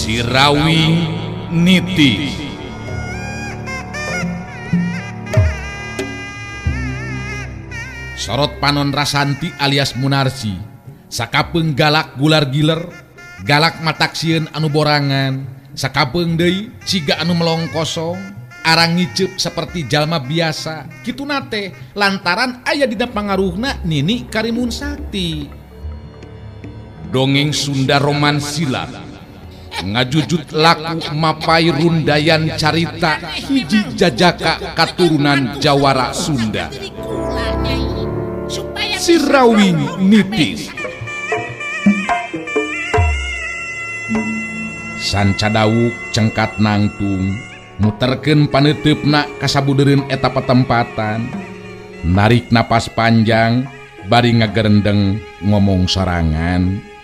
Sirawing Niti. Sorot panon Rasanti alias Munarsi sakapeung galak gular giler, galak mataksieun anu borangan, sakapeung deui siga anu melong kosong, arang ngiceup seperti jalma biasa. Kituna teh lantaran aya dina pangaruhna Nini Karimun Sakti. Dongeng Sunda Roman Silat ngajujut laku mapai rundayan carita hiji jajaka katurunan Jawara Sunda. Sirawing Nitis. Sanca dawuk cengkat nangtung muterkeun paneuteup-na ka sabudereun eta patempatan, narik napas panjang bari ngagerendeng ngomong sorangan.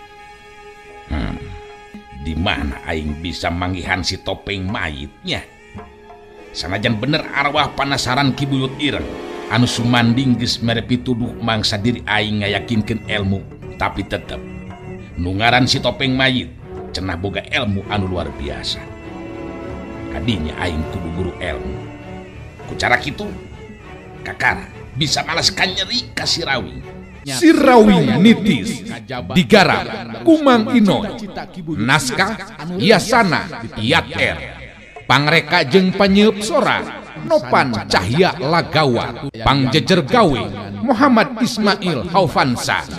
Di mana aing bisa manggihan si topeng mayitnya? Sanajan bener arwah panasaran Ki Buyut Ireng anu sumanding geus mere pituduh mangsa diri aing ngayakinkeun ilmu, tapi tetep nu ngaran si topeng mayit cenah boga ilmu anu luar biasa. Kadinya aing kudu guru ilmu. Ku cara kitu kakara bisa malaskan nyeri ka Sirawing. Sirawing Nitis digarap Kumang Inoy, naskah Yasana Yat R, pangreka jeung panyeup sora Nopan Cahya Lagawa, pangjejer gawe Muhammad Ismail Haufansa.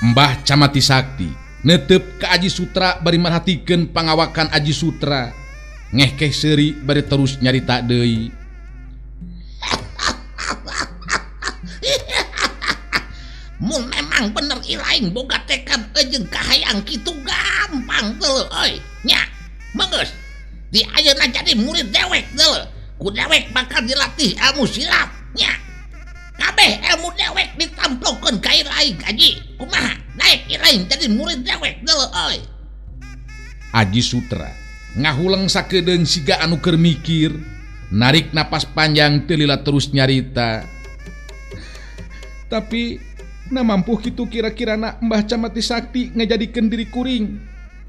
Mbah Camati Sakti netep ke Aji Sutra bari merhatikeun pangawakan Aji Sutra, ngehkeh seuri bari terus nyarita deui. Mun memang bener ilaing boga tekad jeung kahayang kitu gampang teu euy nya. Geus di ayeuna jadi murid dewek teu, ku dewek bakal dilatih ilmu silat nya. Kabeh ilmu dewek ditamplokeun ka ilaing Aji. Kumaha naik ilaing jadi murid dewek deuleu euy. Aji Sutra ngahuleng sakedeung siga anu keur mikir, narik napas panjang teu lila terus nyarita. Tapi na mampu kitu kira-kirana Mbah Camati Sakti ngajadikeun diri kuring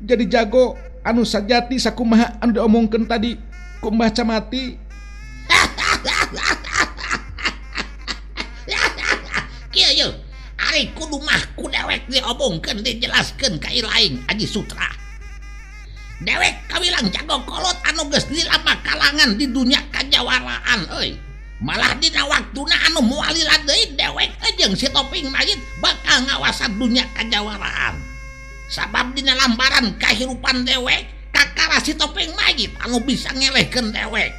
jadi jago anu sajati sakumaha anu diomongkeun tadi ku Mbah Camati. Kieu yeuh, ari kudu mah ku dewek diomongkeun dijelaskeun ka ilaing Aji Sutra. Dewek kawilang jago kolot anu geus dilama kalangan di dunia kajawaraan euy. Malah dina waktuna anu moal lila deui dewek jeung si topeng mayit bakal ngawasan dunia kajawaraan. Sabab dina lambaran kahirupan dewek kakara si topeng mayit anu bisa ngelehkeun dewek.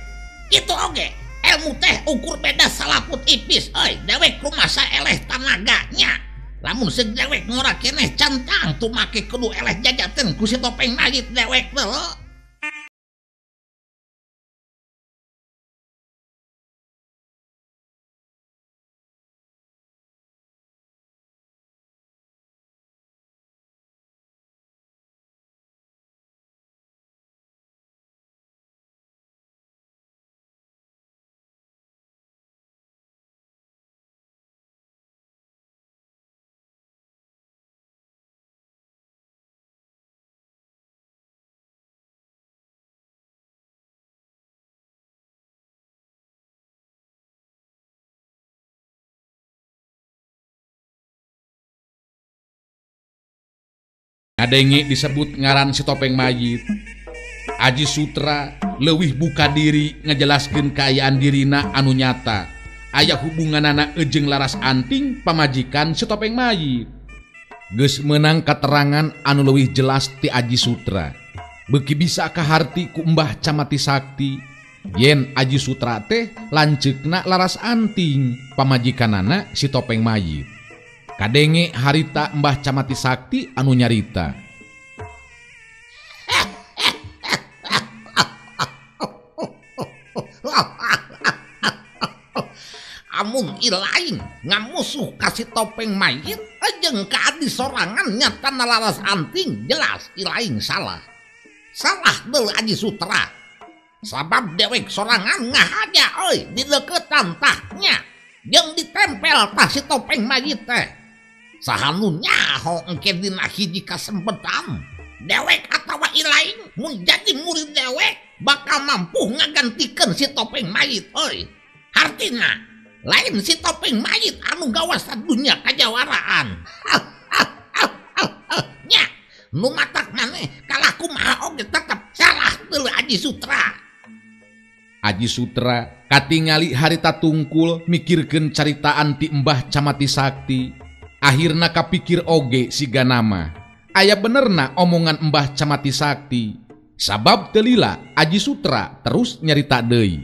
Kitu oge ilmu teh ukur beda salaput ipis euy, dewek rumasa eleh tanaganya. Lamun seug dewek ngora keneh cantang tumake kudu eleh jajaten ku si topeng mayit dewek teh. Kadenge disebut ngaran si topeng mayit. Aji Sutra leuwih buka diri ngajelaskeun kaayaan dirina anu nyata. Aya hubunganana jeung Laras Anting pamajikan si topeng mayit. Geus meunang katerangan anu leuwih jelas ti Aji Sutra. Beuki bisa kaharti ku Mbah Camati Sakti yen Aji Sutra teh lanceukna Laras Anting pamajikanana si topeng mayit. Kadenge harita Mbah Camati Sakti anu nyarita. Amun ilaing ngamusuh kasih topeng mayit jeung ka adi sorangan nyatana Laras Anting jelas ilaing salah. Salah deul Aji Sutra. Sabab dewek sorangan ngahaja euy dideukeutan tahnya jeung ditempel tah si topeng mayit teh. Saha nu nyaho engke dina hiji kasempetan dewek atawa ilaing mun jadi murid dewek bakal mampu ngagantikeun si topeng mayit euy. Hartina lain si topeng mayit anu gawas dunya kajawaraan. Nya nu matak maneh kalah kumaha oge tetep salah deuleu Aji Sutra. Aji Sutra katingali harita tungkul mikirkeun caritaan ti Mbah Camati Sakti. Akhirna kapikir oge siga nama. Aya benerna omongan Mbah Camati Sakti. Sabab teu lila Aji Sutra terus nyarita deui.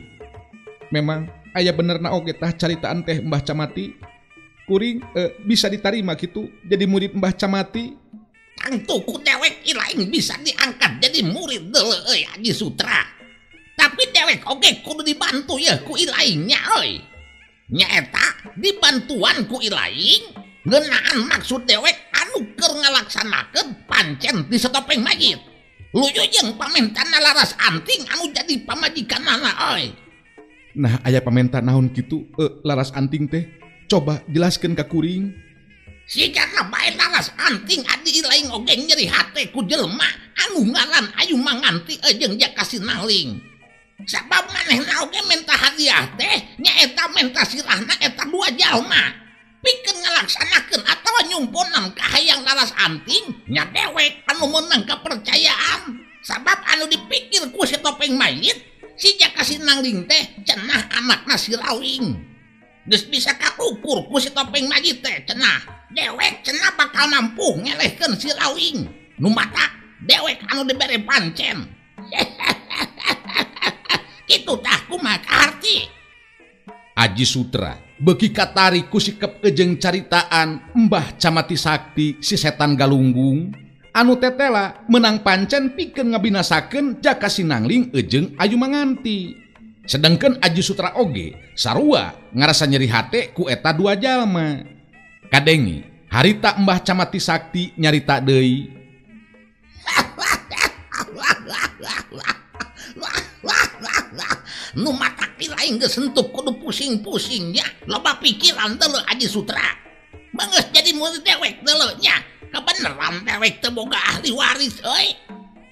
Memang aya benerna oge tah caritaan teh Mbah Camati. Kuring bisa ditarima kitu jadi murid Mbah Camati. Tangtu ku dewek ilaing bisa diangkat jadi murid deuleu euy Aji Sutra. Tapi dewek oge kudu dibantu ya ku ilaingnya euy. Nyaeta dibantuan ku ilaing ngeunaan maksud dewek anu keur ngalaksanakeun pancen di setopeng mayit. Luyu jeung pamentana Laras Anting anu jadi pamajikanana euy. Nah aya pamenta naon kitu Laras Anting teh? Coba jelaskeun ka kuring. Sigana bae Laras Anting adi ilaing oge nyeri hate ku jelema anu ngaran Ayu Manganti jeung Jaka Sinangling. Sabab manehna oge menta hadiah teh nyaeta menta sirahna eta dua jalma. Pikeun ngalaksanakeun atawa nyumponan ka hayang Laras Anting nya dewek anu meunang kapercayaan. Sabab anu dipikir ku si topeng mayit si Jaka Sinangling teh cenah anakna si Rawing. Geus bisa kaukur ku si topeng mayit teh cenah dewek cenah bakal mampu ngelehkeun si Rawing. Nu matak dewek anu dibere pancen. Kitu tah kumaha kaharti. Aji Sutra beuki katarik ku sikep jeung caritaan Mbah Camati Sakti si setan galunggung anu tetela menang pancen pikeun ngabinasakeun Jaka Sinangling jeung Ayu Manganti. Sedangkan Aji Sutra oge sarua ngarasa nyeri hate ku eta dua jalma. Kadenge harita Mbah Camati Sakti nyarita deui. Nu matak lain geus sentuh kudu pusing-pusing nya loba pikiran deuleu Aji Sutra. Geus jadi murid dewek deuleu nya. Kebeneran dewek teu boga ahli waris euy.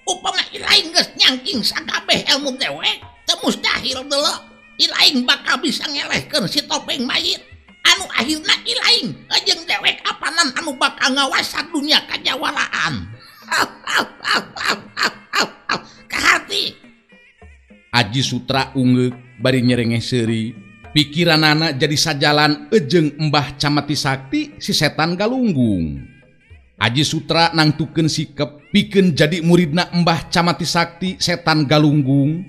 Upama ilaing geus nyangking sakabeh ilmu dewek teu mustahil deuleu ilaing bakal bisa ngelehkeun si topeng mayit. Anu akhirna ilaing jeung dewek apanan anu bakal ngawasa dunia kajawaraan. Kaharti. Aji Sutra ungeuk bari nyerengeh seuri. Pikiranana jadi sajalan jeung Mbah Camati Sakti si setan galunggung. Aji Sutra nangtukeun sikep pikeun jadi muridna Mbah Camati Sakti setan galunggung.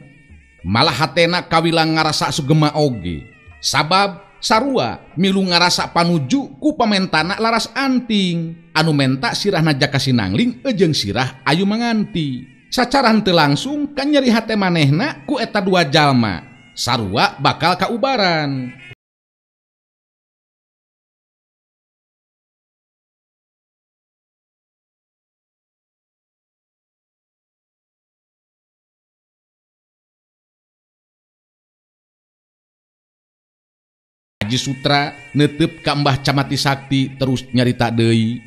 Malah hatena kawilang ngarasa sugema oge. Sabab sarua milu ngarasa panuju ku pamentana Laras Anting anu menta sirahna Jaka Sinangling jeung sirah Ayu Manganti. Sacara henteu langsung kan nyeri hate manehna ku eta dua jalma. Sarua bakal kaubaran. Aji Sutra netep ka Mbah Camati Sakti terus nyarita deui.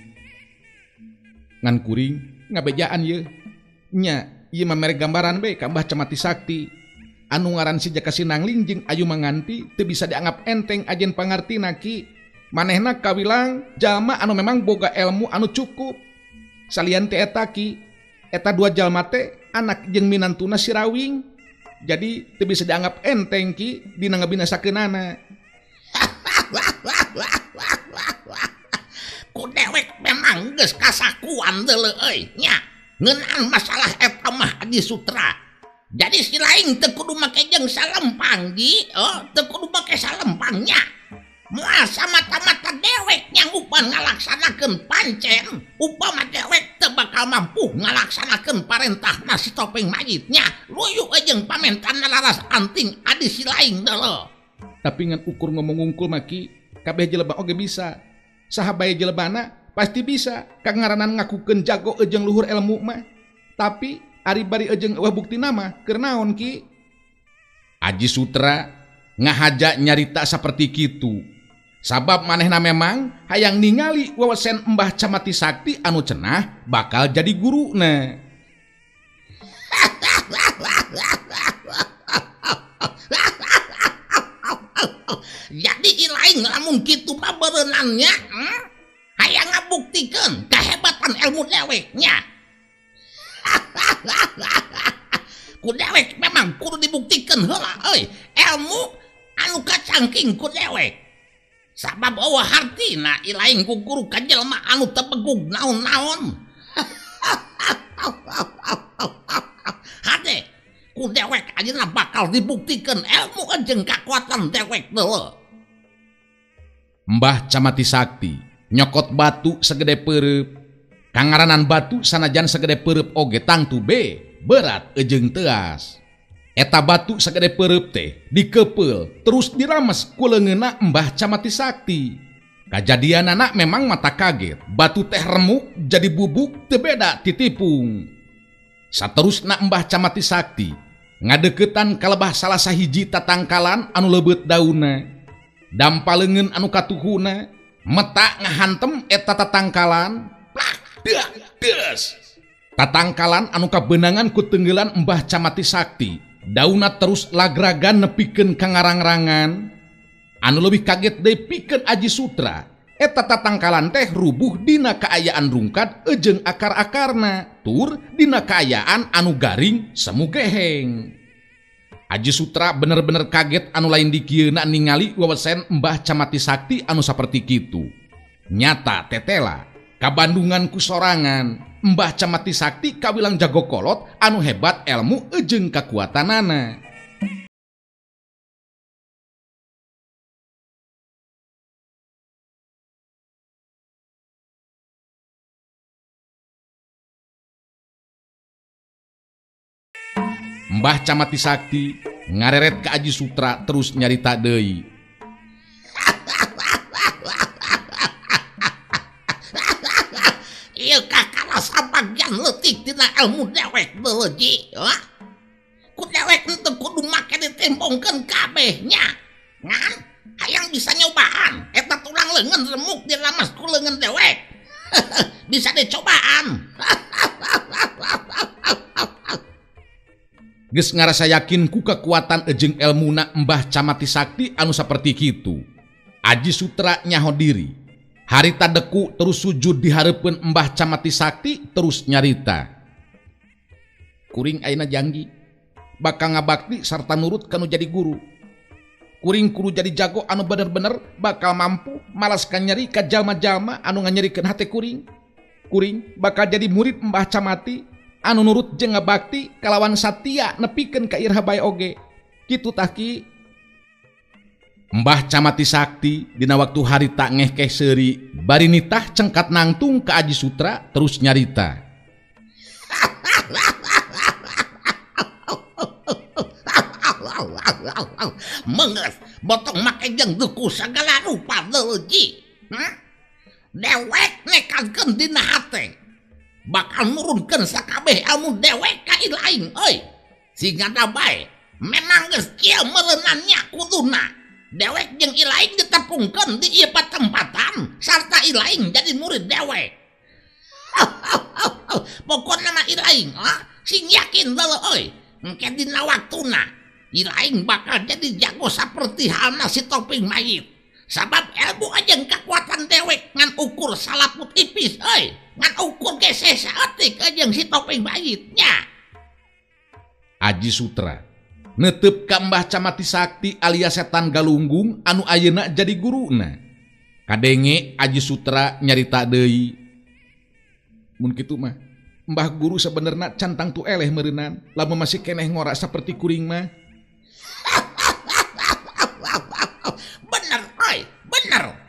Ngan kuring ngabejaan yeuh. Nya, ieu mah mere gambaran be ka Mbah Camati Sakti. Anu ngaran si Jaka Sinangling jeung Ayu Manganti teu bisa dianggap enteng ajen pangartina ki. Manehna kawilang jalma anu memang boga ilmu anu cukup. Salian teh eta Ki, eta dua jalma teh anak jeung minantuna si Rawing. Jadi teu bisa dianggap enteng Ki dina ngabinasakeunana. Ku dewek memang geus kasakuan deuleu euy nya. Ngeunaan masalah eta mah Aji Sutra. Jadi si lain teu kudu make jeung salempang Ji, oh teu kudu make salempangnya. Moal samata-mata dewek nyanggupan ngalaksanakeun pancen, upama dewek teu bakal mampu ngalaksanakeun parentahna si topeng mayitnya. Luyu jeung pamentan laras anting adi si lain deuleu. Tapi ngan ukur ngomong ngungkul mah Ki, kabeh jelema oge bisa. Saha bae jelebana pasti bisa kangaranan ngakukeun jago jeung luhur ilmu mah. Tapi ari bari jeung eueuh buktina mah keur naon Ki? Aji Sutra ngahaja nyarita saperti kitu. Sabab manehna memang hayang ningali wewesen Mbah Camati Sakti anu cenah bakal jadi guruna. Jadi ilaing lamun kitu mah berenangnya, hayang ngabuktikeun kehebatan ilmu deweknya. Ku dewek memang kudu dibuktikan heula euy, ilmu anu kacangking ku dewek. Sabab eueuh hartina ilaing ku guru ka jelema anu teu begug naon-naon. Hade ku dewek ayeuna bakal dibuktikan ilmu jeung kakuatan dewek deuleu. Mbah Camati Sakti nyokot batu segede peureub. Kangaranan batu sanajan segede peureub oge tangtu be berat jeung teuas. Eta batu segede peureub teh dikepeul terus dirames ku leungeunna Mbah Camati Sakti. Kajadianana memang mata kaget, batu teh remuk jadi bubuk teu beda titipung. Saterusna Mbah Camati Sakti ngadeukeutan kalebah salah sahiji tatangkalan anu leubeut daunna. Dampa leungeun anu katuhuna meta ngahantem eta tatangkalan, plak deuk deus. Tatangkalan anu kabeunangan ku tenggelan Mbah Camati Sakti, daunna terus lagragan nepikeun ka ngarang-rangan. Anu leuwih kaget deui pikeun Aji Sutra, eta tatangkalan teh rubuh dina kaayaan rungkad jeung akar-akarna, tur dina kaayaan anu garing semu geheng. Aji Sutra bener-bener kaget anu lain dikieuna ningali wewesen Mbah Camati Sakti anu saperti kitu. Nyata tetela kabandungan ku sorangan, Mbah Camati Sakti kawilang jago kolot anu hebat ilmu jeung kakuatanana. Mbah Camati Sakti ngareret ke Aji Sutra terus nyarita deui. Ieu kakara sabagian leutik tina ilmu dewek deuleu Ji. Ku dewek henteu kudu make ditembongkeun kabeh nya. Ngan hayang bisa nyobaan eta tulang leungeun remuk dilamas ku leungeun dewek. Bisa dicobaan. Geus ngarasa yakin ku kekuatan jeung elmuna Mbah Camati Sakti anu saperti kitu. Aji Sutra nyaho diri. Harita deku terus sujud di hareupeun Mbah Camati Sakti terus nyarita. Kuring ayeuna janggi bakal ngabakti sarta nurut kanu jadi guru. Kuring kudu jadi jago anu bener-bener bakal mampu malaskan nyeri ka jalma-jalma anu nganyerikeun hate kuring. Kuring bakal jadi murid Mbah Camati anu nurut jeung ngabakti kalawan satia nepikeun ka iraha bae oge. Kitu tah Ki. Mbah Camati Sakti dina waktu harita ngehkeh seuri bari nitah cengkat nangtung ka Aji Sutra terus nyarita. Menges botong make jeung duku sagala rupa deuleu Ji. Dewek nekadkeun dina hate bakal nurunkeun sakabeh ilmu dewek ka ilaing euy. Singada bae memang geus kieu meureunannya kuduna. Dewek jeung ilaing ditepungkeun di ieu patempatan sarta ilaing jadi murid dewek. Pokona mah ilaing sing yakin deuleu euy. Engke dina waktuna ilaing bakal jadi jago saperti halna si topeng mayit. Sabab ilmu jeung kekuatan dewek ngan ukur salaput ipis euy, ngan ukur geseh saeutik jeung si topeng mayit nya. Aji Sutra netep ka Mbah Camati Sakti alias setan galunggung anu ayeuna jadi guruna. Kadenge Aji Sutra nyarita deui. Mun kitu mah Mbah Guru sebenarna cantang tu eleh meureunan lamun masih keneh ngora saperti kuring mah. Bener euy, bener.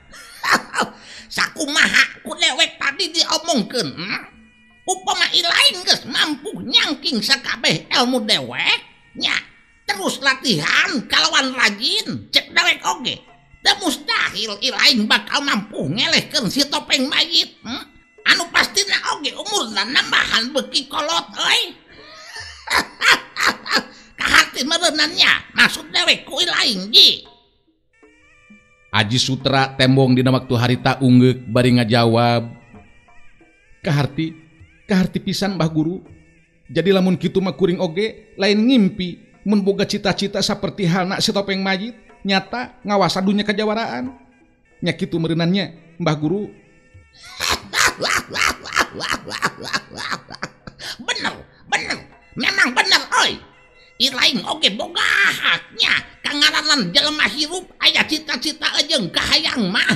Sakumaha ku dewek tadi diomongkeun, Upama ilaing geus mampu nyangking sakabeh ilmu dewek nya, terus latihan kalawan rajin cek dewek oge. Teu mustahil ilaing bakal mampu ngelehkeun si topeng mayit. Anu pastina oge umurna nambahan beuki kolot euy. Kaharti meureunannya maksud dewek ku ilaing ji. Aji Sutra tembong dina waktu harita unggeuk bari ngajawab. Kaharti pisan Mbah Guru. Jadi lamun kitu mah kuring oge lain ngimpi mun boga cita-cita saperti halna si topeng mayit nyata ngawasa dunya kajawaraan. Nya kitu meureunannya Mbah Guru. Bener, bener. Memang bener euy. Ilaing oge boga haknya kangaranan jelema hirup aya cita-cita jeung kahayang mah.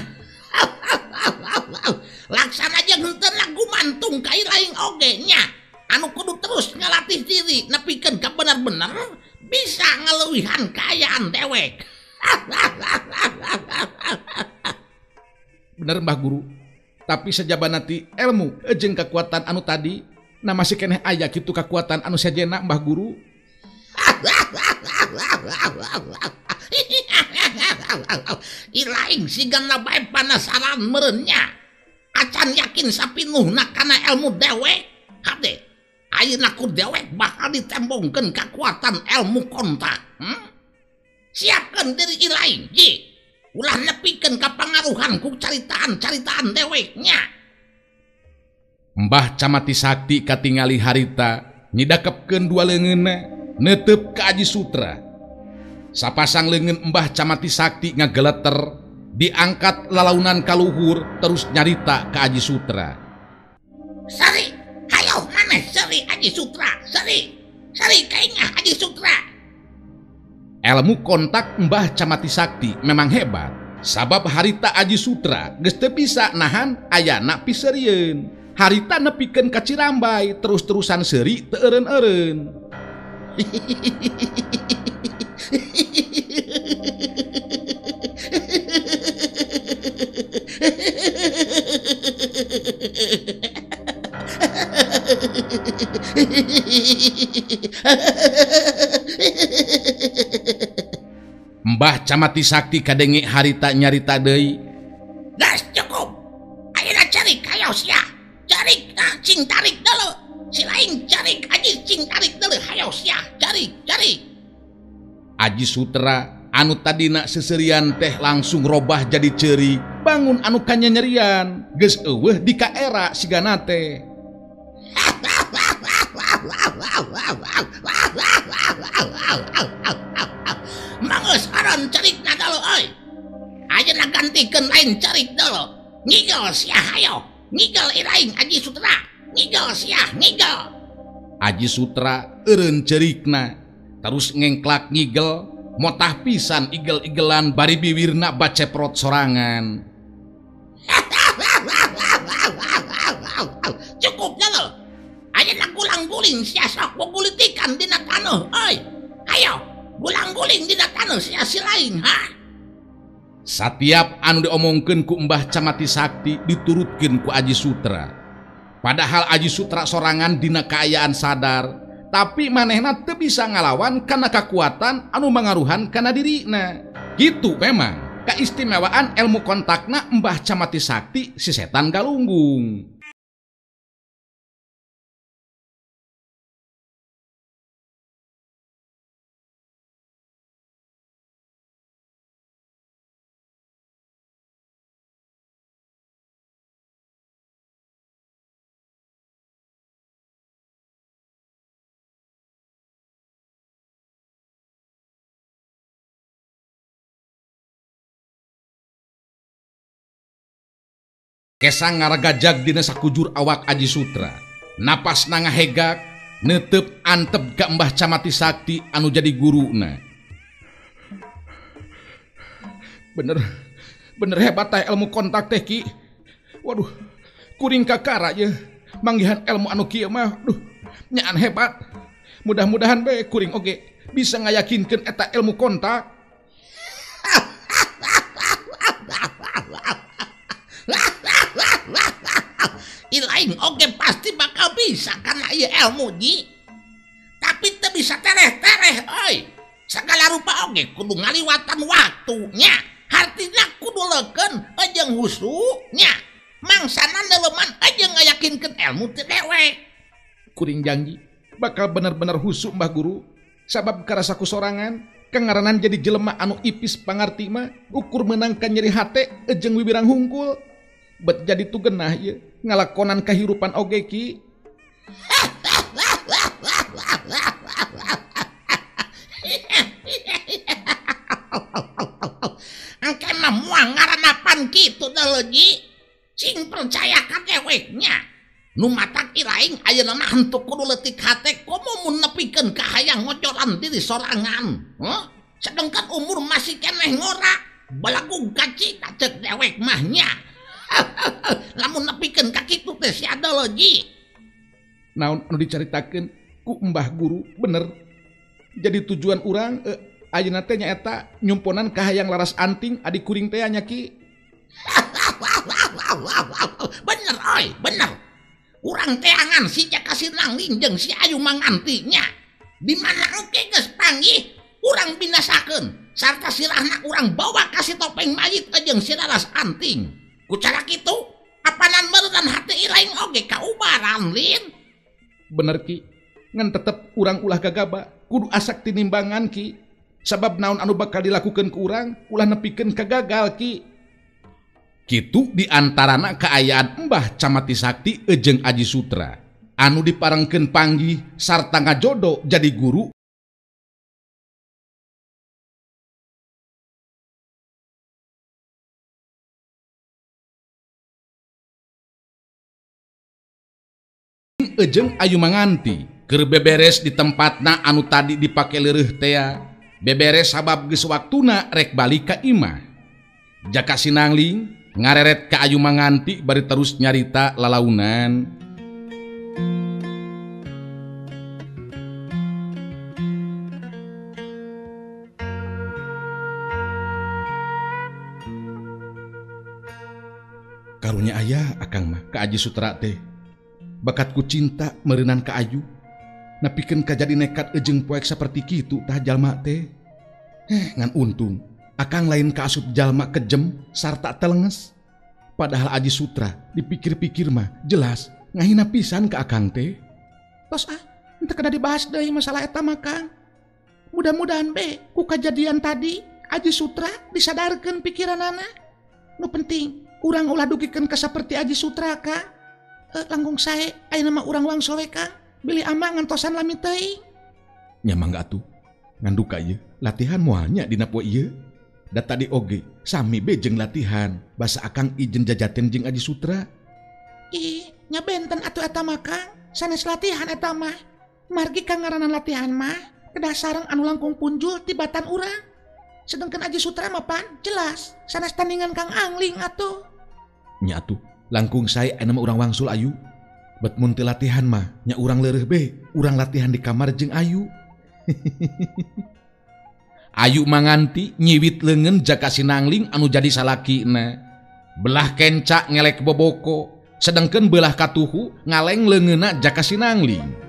Laksana jeung henteu gumantung ka ilaing oge nya. Anu kudu terus ngalatih diri nepikeun ka bener-bener bisa ngaleuwihan kaayaan dewek. Bener Mbah Guru. Tapi sajabana ti ilmu jeung kekuatan anu tadi na masih keneh aya kitu kekuatan anu sejenna Mbah Guru. Ilaing sigana bae panasaran meureunnya. Acan yakin sapinuhna kana ilmu dewek. Hade, ayeuna ku dewek bakal ditembongkeun kekuatan ilmu kontak. Siapkeun diri ilaing, ji. Ulah nepikeun kapangaruhan ku caritaan-caritaan deweknya. Mbah Camati Sakti katingali harita nyidakepkeun dua leungeunna netep ka Aji Sutra. Sapasang leungeun Mbah Camati Sakti ngageleter diangkat lalaunan kaluhur terus nyarita ka Aji Sutra. Sari, hayo maneh seri Aji Sutra, seri. Seri kaingah Aji Sutra. Ilmu kontak Mbah Camati Sakti memang hebat. Sabab harita Aji Sutra geus teu bisa nahan ayana piserieun. Harita nepikeun ka Cirambay terus-terusan seuri teu eureun-eureun. Mbah Camati Sakti kadenge harita nyarita deui. Geus cukup. Ayeuna cari kayo sia. Cari cing tarik dulu. Si lain cari aji cing tarik dulu. Hayo sia, cari, cari. Aji Sutra anu tadina seserian teh langsung robah jadi ceuri, bangun anu kanyanyerian, geus eueuh di kaera sigana teh. Mangeus aron carikna dulu euy. Ayeuna gantikeun lain carik dulu. Ngigel sia hayo. Ngigel iraing Aji Sutra. Ngigel sia, ngigel. Aji Sutra eureun cerikna, terus ngengklak ngigel, motah pisan igel-igelan bari biwirna baceprot sorangan. Cukup dulu. Ayeuna gulang-guling sia sok gugulitikan dina taneuh euy. Hayo, gulang-guling dina taneuh sia si lain ha. Satiap anu diomongkeun ku Mbah Camati Sakti diturutkeun ku Aji Sutra. Padahal Aji Sutra sorangan dina kaayaan sadar, tapi manehna teu bisa ngalawan kana kakuatan anu mangaruhan kana dirina. Gitu memang keistimewaan ilmu kontakna Mbah Camati Sakti si setan galunggung. Kesang ngaragajag dina sakujur awak Aji Sutra. Napasna ngahegak, netep antep ka Mbah Camati Sakti anu jadi guruna. Bener, bener hebat teh ilmu kontak teh Ki. Waduh, kuring kakara ye manggihan ilmu anu kieu mah. Duh, nyaan hebat. Mudah-mudahan bae kuring oge bisa ngayakinkeun eta ilmu kontak. Ilaing oge pasti bakal bisa karena ieu ilmu ji. Tapi teu bisa tereh-tereh euy. Segala rupa oge kudu ngaliwatan waktunya. Hartina kudu leukeun jeung husunya. Mangsana neuleman jeung ngayakinkeun ilmu teu dewek. Kuring janji bakal bener-bener husuk Mbah Guru. Sabab karasa ku sorangan kangaranan jadi jelema anu ipis pangarti mah ukur menangkan nyeri hate jeung wiwirang hungkul. Bet jadi tu genah ieu ngalakonan kahirupan oge Ki. Engke mah moal ngaranapan kitu deuleu ji. Cing percaya ka deweknya. Nu matak ilaing ayeuna mah henteu kudu leutik hate komo mun nepikeun ka hayang ngocoran diri sorangan. Huh? Sedengkan umur masih keneh ngora, balagu kacita ceuk dewek mah nya. Lamun nepikeun ka kitu teh sia deuleu ji. Naon anu dicaritakeun ku Mbah Guru bener. Jadi tujuan urang ayeuna teh nyaeta nyumponan ka hayang laras anting adi kuring teh nya Ki. Bener oi, bener. Urang teangan si Jaka Sinangling jeung si Ayu Mangantinya. Di mana oge geus panggih urang binasakeun sarta sirahna urang bawa ka si topeng mayit jeung si laras anting. Ku cara kitu apanan meureun hati ilaing oge kaubaran lin. Bener Ki, ngan tetep urang ulah gagaba, kudu asak tinimbangan Ki. Sabab naon anu bakal dilakukeun ku urang ulah nepikeun kagagal Ki. Kitu diantarana kaayaan Mbah Camati Sakti jeung Aji Sutra anu diparengkeun panggih sarta ngajodo jadi guru jeung Ayu Manganti keur beberes di tempatna anu tadi dipake leureuh tea. Beberes sabab geus waktuna rek balik ka imah. Jaka Sinangling ngareret ka Ayu Manganti bari terus nyarita lalaunan. Karunya ayah akang mah ka Aji Sutra teh. Bakatku cinta meureunan ka Ayu. Nepikeun ka jadi nekat jeung poek saperti kitu tah jalma teh. Ngan untung akang lain kaasup jalma kejem sarta telenges. Padahal Aji Sutra dipikir-pikir mah jelas ngahina pisan ka akang teh. Tos ah, henteu kada dibahas deui masalah eta mah Kang. Mudah-mudahan be ku kajadian tadi Aji Sutra disadarkeun pikiranana. Nu penting urang ulah dugikeun ka saperti Aji Sutra Kang. Langkung sae ayeuna mah urang wangsul we Kang. Bilih amang ngantosan lami teuing. Nya mangga atuh. Ngan duka ieu latihan moal nya dina poe ieu. Da tadi oge sami be jeung latihan basa akang ijen jajaten jeung Aji Sutra. Ih, nya benten atuh eta mah Kang. Sanes latihan eta mah. Margi kang ngaranan latihan mah kedah sareng anu langkung punjul tibatan urang. Sedengkeun Aji Sutra mah pan jelas sanes tandingan Kang Angling atuh. Nya atuh langkung sae ayeuna mah urang wangsul Ayu. Bet mun teu latihan mah nya urang leureuh be, urang latihan di kamar jeung Ayu. Ayu Manganti nyiwit leungeun Jaka Sinangling anu jadi salakina. Belah kenca ngelek boboko, sedengkeun belah katuhu ngaleng leungeunna Jaka Sinangling.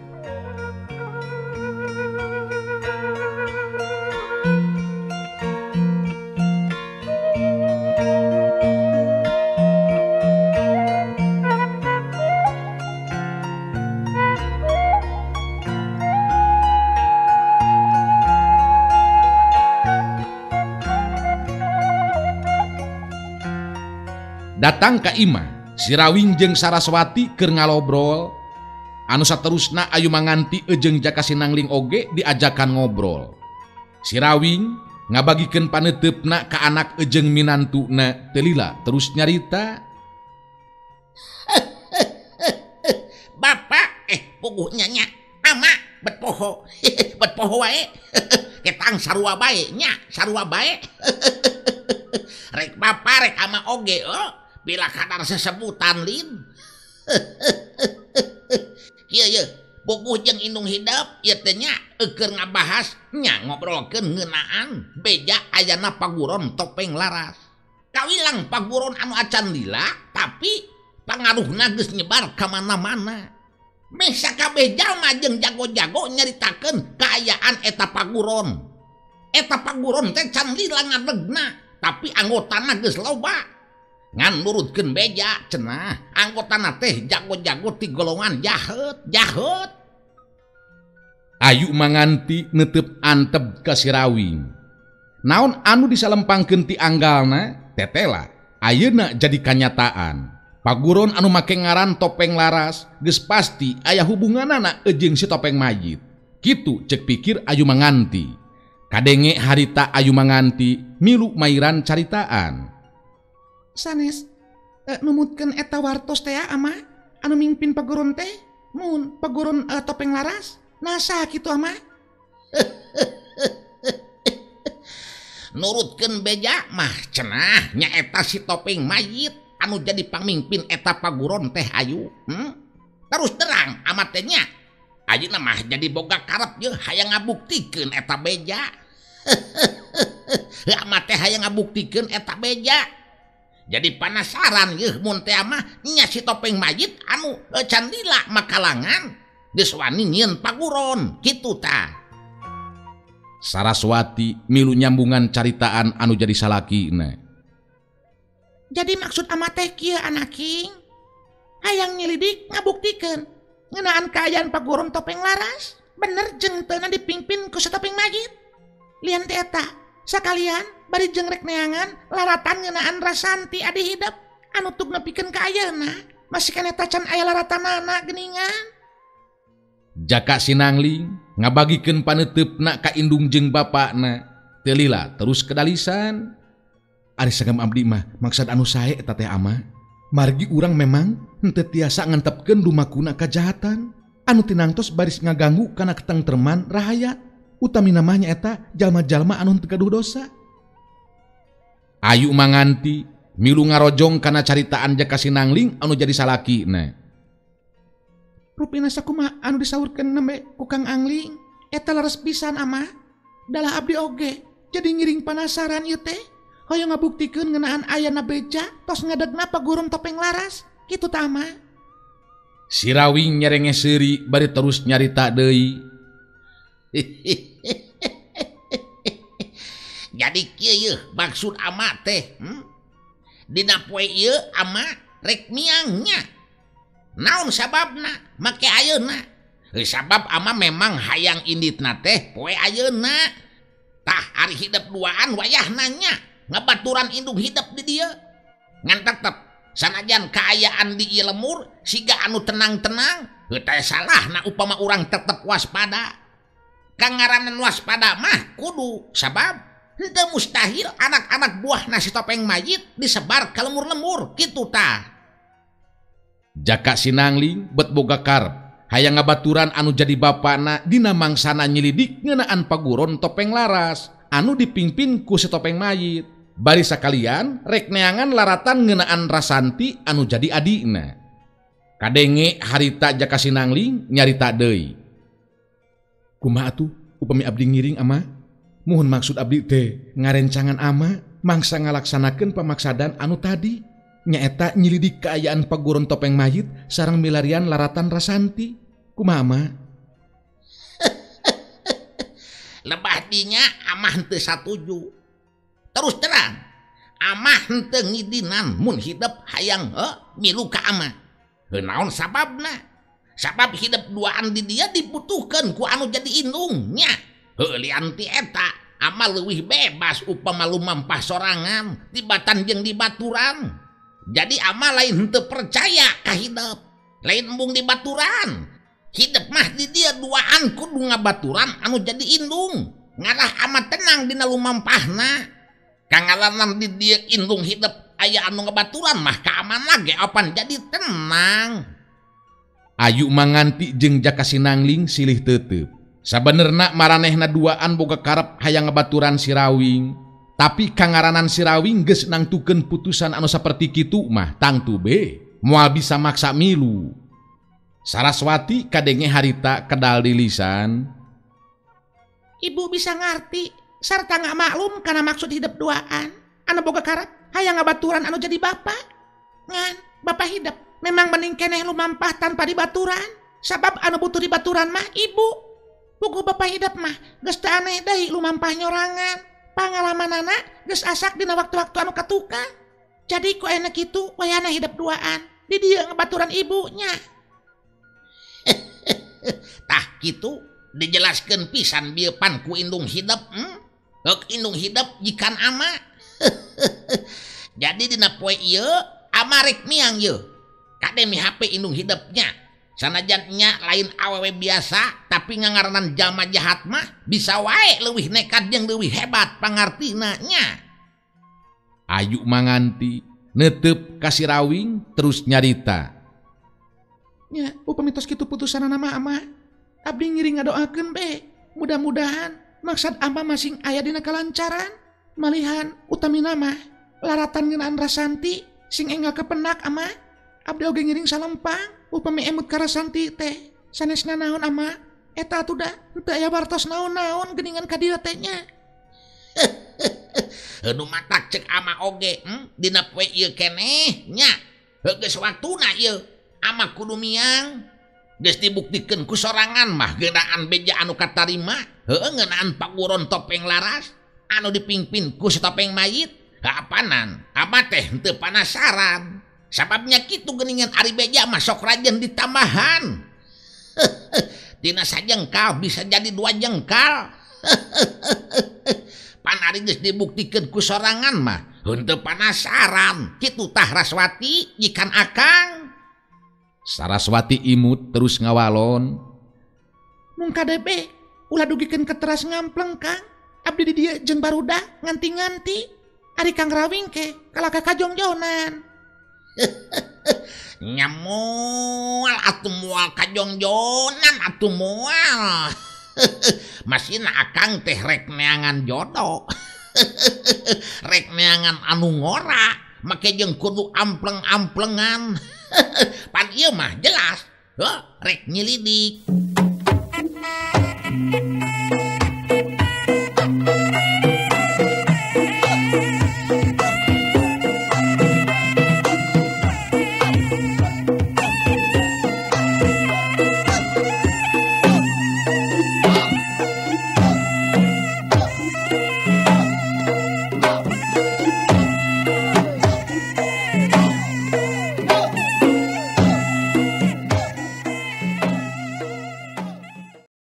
Datang ka imah, si Rawing jeung Saraswati keur ngalobrol. Anu saterusna Ayu Manganti jeung Jaka Sinangling oge diajakan ngobrol. Si Rawing ngabagikeun paneuteup ka anak jeung minantuna teu lila terus nyarita. Puguh nya nya ama bet poho bet poho wae ketang sarua bae nya sarua bae rek bapa rek ama oge oh bila kadar sesebutan lin ieu ieu puguh jeung indung hidep ieu teh nya keur ngabahas nya ngobrolkeun ngeunaan beja ayana paguron topeng laras. Kawilang paguron anu acan lila tapi pangaruhna geus nyebar ka mana-mana. Meh sakabeh jalma jeung jago-jago nyaritakeun kaayaan eta paguron. Eta paguron teh can lila ngadegna tapi anggotana geus loba. Ngan nurutkeun beja cenah anggotana teh jago-jago ti golongan jahet jahet. Ayu Manganti netep antep ka Sirawing. Naon anu disalempangkeun ti anggalna tetela ayeuna jadi kanyataan. Paguron anu make ngaran topeng laras geus pasti aya hubunganana jeung si topeng mayit. Kitu cek pikir Ayu Manganti. Kadenge harita Ayu Manganti milu mairan caritaan. Sanes numutkeun eta wartos teh ama anu mingpin paguron teh mun paguron topeng laras nasa kitu ama. Nurutkeun beja mah cenah nyaeta si topeng mayit anu jadi pamimpin eta paguron teh Ayu. Terus terang amat teh nya ayeuna mah jadi boga karep ye hayang ngabuktikeun eta beja. Amat teh hayang ngabuktikeun eta beja. Jadi panasaran yeuh mun teh mah nya si topeng mayit anu can lila makalangan geus wani nyieun paguron kitu tah. Saraswati milu nyambungan caritaan anu jadi salakina. Jadi maksud ama teh kieu anaking hayang nyelidik ngabuktikeun ngeunaan kaayaan paguron topeng laras bener jeung teu dipimpin ku si topeng mayit. Lian teh eta sakalian bari jeung rek neangan laratan ngeunaan Rasanti adi hidep anu tug nepikeun ka ayeuna masih keneh tacan aya laratanana geuningan. Jaka Sinangling ngabagikeun paneuteup-na ka indung jeung bapakna teu lila terus kedalisan. Ari sagam abdi mah maksad anu sae eta teh ama margi urang memang henteu tiasa ngantepkeun lumakuna kajahatan anu tinangtos baris ngaganggu kana ketengtreman rahayat utamina mah nyaeta jalma-jalma anu henteu gaduh dosa. Ayu Manganti milu ngarojong kana caritaan Jaka Sinangling anu jadi salakina. Rupina sakumaha anu disaurkeun nembe ku Kang Angling eta leres pisan ama dalah abdi oge jadi ngiring panasaran ieu teh hoyong ngabuktikeun ngeunaan ayana beja tos ngadegna paguron topeng laras kitu tah ama. Sirawing nyerenge seuri bari terus nyarita deui. Jadi kieu yeuh maksud ama teh Dina poe ieu ama rek miang nya. Naon sababna make ayeuna? Sabab ama memang hayang inditna teh poe ayeuna. Tah ari hidep duaan wayahna nya ngabaturan indung hidep di dieu. Ngan tetep sanajan kaayaan di ieu lemur siga anu tenang-tenang, heuh teh salahna upama urang tetep waspada. Kangaranan waspada mah kudu sabab henteu mustahil anak-anak buah nasi topeng mayit disebar ka lemur-lemur kitu tah. Jaka Sinangling bet boga karep hayang ngabaturan anu jadi bapana dina mangsana nyelidik ngeunaan paguron topeng laras anu dipimpin ku si topeng mayit. Bari sakalian rek neangan laratan ngeunaan Rasanti anu jadi adina. Kadenge harita Jaka Sinangling nyarita deui. Kumaha atuh upami abdi ngiring ama? Muhun maksud abdi teh ngarencangan ama mangsa ngalaksanakeun pamaksadan anu tadi nyaeta nyelidik kaayaan paguron topeng mayit sareng milarian laratan Rasanti. Kumaha ama? Lebah dinya amah henteu satuju. Terus terang amah henteu ngidinan mun hidep hayang milu ka amah. Heuh naon sababna? Sabab hidep duaan di dia dibutuhkeun ku anu jadi indung nya. Heuh lian ti eta ama leuwih bebas upama lumampah sorangan tibatan jeung dibaturan. Jadi ama lain henteu percaya ka hidep, lain embung dibaturan. Hidep mah di dia duaan kudu ngabaturan anu jadi indung. Ngarah ama tenang dina lumampahna. Kangalanan di dia indung hidep aya anu ngabaturan mah ka amana ge apan jadi tenang. Ayu manganti jeung Jaka Sinangling silih tetep. Sabenerna maranehna duaan boga karep hayang ngabaturan si Rawing. Tapi kangaranan si Rawing geus nangtukeun putusan anu saperti kitu mah tangtu be moal bisa maksa milu. Saraswati kadenge harita kedal di lisan. Ibu bisa ngarti sarta nggak maklum karena maksud hidup duaan. Anu boga karep hayang ngabaturan anu jadi bapak. Ngan bapak hidup memang mending keneh lumampah tanpa dibaturan. Sabab anu butuh dibaturan mah ibu. Puguh bapak hidup mah geus teu aneh deui lumampah nyorangan. Pangalaman anak geus asak dina waktu-waktu anu katukang. Jadi ku ayeuna kitu wayahna hidup duaan. Di dieu ngebaturan ibunya. Tah kitu dijelaskeun pisan bieu pan ku indung hidup. Heuk indung hidup jikan ama. Jadi dina poe ieu ama rek miang ieu. Kade mi HP indung hidupnya. Sanajan nya lain awewe biasa tapi ngangaranan jalma jahat mah bisa wae leuwih nekat jeung leuwih hebat pangartina nya. Ayu manganti netep ka si Rawing terus nyarita. Nya upami tos kitu putusanana mah ama abdi ngiring ngadoakeun be. Mudah-mudahan maksad ama masing aya dina kalancaran. Malihan utamina mah laratan ngeunaan Rasanti sing enggal kepenak ama. Abdi oge ngiring salempang upami emut ka Rasanti teh sanesna naon ama eta atuh da teu aya wartos naon-naon geuningan ka dieu teh nya. Nu matak cek ama oge dina poe ieu keneh nya. Heuh geus waktuna ieu ama kudu miang. Geus dibuktikeun ku sorangan mah geunaan beja anu katarima heueuh ngeunaan paguron topeng laras anu dipingpin ku si topeng mayit. Haapanan ama teh henteu panasaran. Sababnya kitu geuningan ari beja mah sok rajen ditambahan. Tina sajengkal bisa jadi dua jengkal. Pan ari geus dibuktikeun ku sorangan mah henteu panasaran. Kitu tah Raswati jikan akang. Saraswati imut terus ngawalon. Mung kadebe ulah dugikeun keteras ngampleng Kang. Abdi di dieu jeung barudak nganti-nganti. Ari Kang Rawing ke kalah ka kajongjonan. Nya moal atuh moal kajongjonan atuh moal. Masina akang teh rek neangan jodoh. Rek neangan anu ngora make jeung kudu ampleng-amplengan. Pan ieu mah jelas, heuh rek nyelidik.